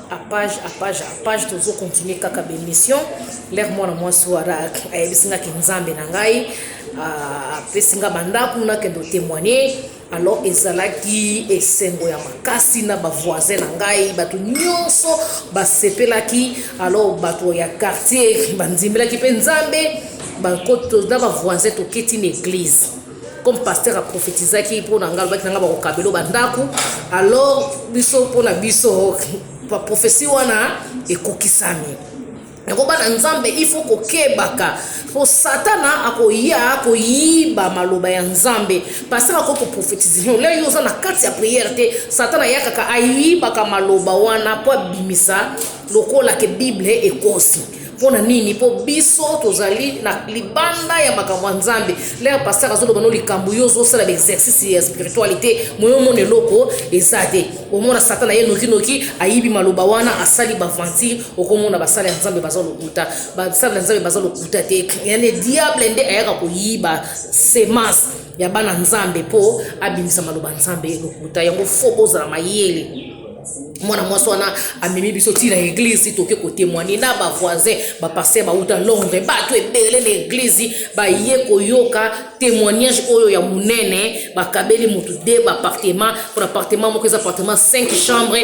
À page, à page, à page, tozo continuer kaka ba émission. L'heure mwana mwasi wana ayebisi nga ke Nzambe na ngai apesi nga bandako, nakende otémoigner. Alors ezalaki esengo ya makasi na bavoisin na ngai, bato nyonso basepelaki. Alors bato ya quartier bandimelaki mpe Nzambe na bavoisin. Toketi na église comme pasteur aprophétisaki mpo na ngai, alobaki na ngai bakokabelo bandako. Alors biso, mpo na biso, baprophétie wana ekokisami. Yango bana Nzambe, il faut kokebaka, po Satana akoya koyiba maloba ya Nzambe. Pasteur akoki koprophétise lelo, yo oza na kati ya prière te, Satana ayakaka, ayibaka maloba wana mpo abimisa lokola ke Bible ekosi. Mpo na nini? Mpo biso tozali na libanda ya makambo ya Nzambe. L'heure pasteur azoloba no likambo, yo ozosala baexercice ya spiritualité, moyo omona eloko eza te. Omona Satana ye nokinoki ayibi maloba wana, asali baventure. Okomona basala ya Nzambe baza lokuta. Basala ya Nzambe baza lokuta te. Yani diable nde ayaka koyiba semence ya bana Nzambe mpo abimisa maloba Nzambe lokuta. Yango faut bozala mayele. Mwana mwasi wana amemi biso ntina église, toke kotémoigner na bavoisin, bapasteur bauta Londres, bato ebele na église baye koyoka témoignage oyo ya monene. Bakabeli motu de baappartement, mpona appartement moko eza appartement 5 chambre,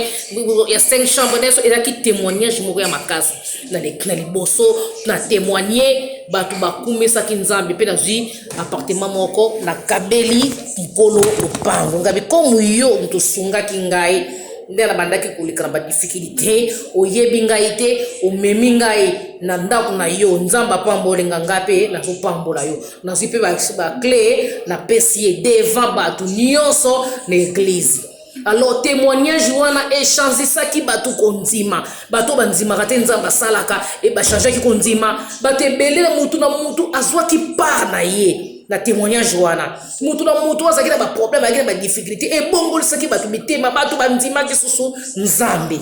ya 5 chambre nyonso. Ezalaki témoignage moko ya makasi na liboso na témoigne. Bato bakumisaki Nzambe mpe nazwi appartement moko, nakabeli mokolo lopango. Ngabi komu yo moto osungaki ngai nde nabandaki koleka na badifficulté, oyebi ngai te, omemi ngai na ndako na yo, Nzambe apambolenga ngai mpe nazopambola yo. Nazwi mpe baclé, napesi ye devant bato nyonso na église. Alors témoignage wana echangisaki bato kondima. Bato bandimaka te Nzambe asalaka e, bachangeaki kondima. Bato ebele, mutu na mutu azwaki part na ye na témoignage wana. Mutu na mutu azalaki na baproblème, azalaki na badifficulté, ebongolisaki bato mitema, bato bandimaki susu Nzambe.